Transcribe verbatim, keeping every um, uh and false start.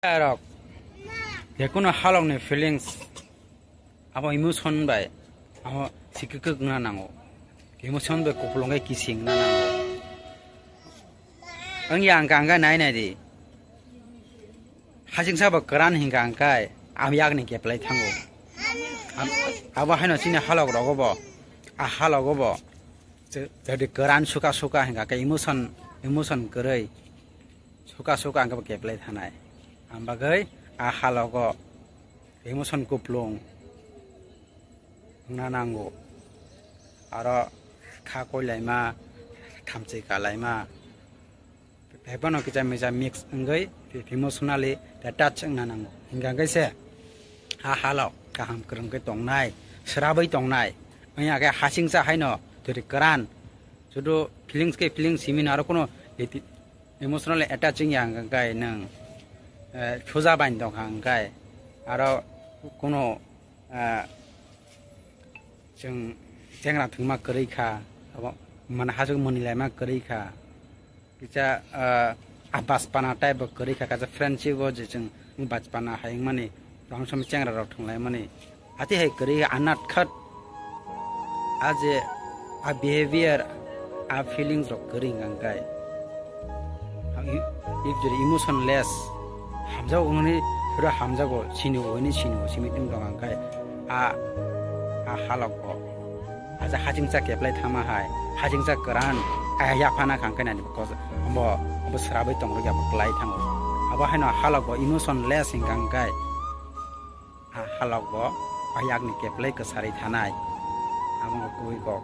Rok, jekunu halokni feelings, abo emotion bai, abo sikikik wngna nango. Emotion bai kupulung khe kising wngna nango. Wngya ang kang khe nai nai di. Hasingsa bo kwran hingka hingkai, ang yakni keplai thango. Am-, abo haino chini halok rogo bo, a halogo bo, je-, jadi kwran suka suka hingka khe emotion, emotion kwrwi, suka suka hingka bo keplai thanai. Ang bagwi a halogo emotion kuplung wngna nango. Aro kha koilaima, thamchi kalaima, Bebano kisa misa mix wngwi emotionally attach wngna nango. Hingka khe se a halok kaham kwrwng khe tongnai, swrabwi tongnai. Wngya khe hasingsa haino twi kwran. Judu feelings khe feelings simi no aro kuno emotionally attach wngya hingka khe nwng, eh, suja bai tongkha hingka khe aro kuno, eh, chwng chengra thwngma kwrwi kha, abo mane hachwk mwnwi laima kwrwi kha. Kisa, ah, a bachpana type bo kwrwi kha, kaisa friendship o je chwng bachpana hai wngmani, tong som chengra rok thwng laimani. Ati hai kwrwi kha, anat khat a je a behavior, a feelings rok kwrwi hwnkha hwnkhe. If jodi emotionless, hamjago wngmani, phiro hamjago, sini o hwnwi sini o simi tong tong hwnkhe a, a halok bo. Aja hachingsa keplai thama hai, hachingsa kwran, aya yaphana khang khe nani bo kos-, bo, bo swrabwi tong rwgya bo kwlai thango. Abo haino halok bo emotionless hingka hwnkhe, a halok bo ayakni keplai kwsarwi thanai. Amo kubui kok.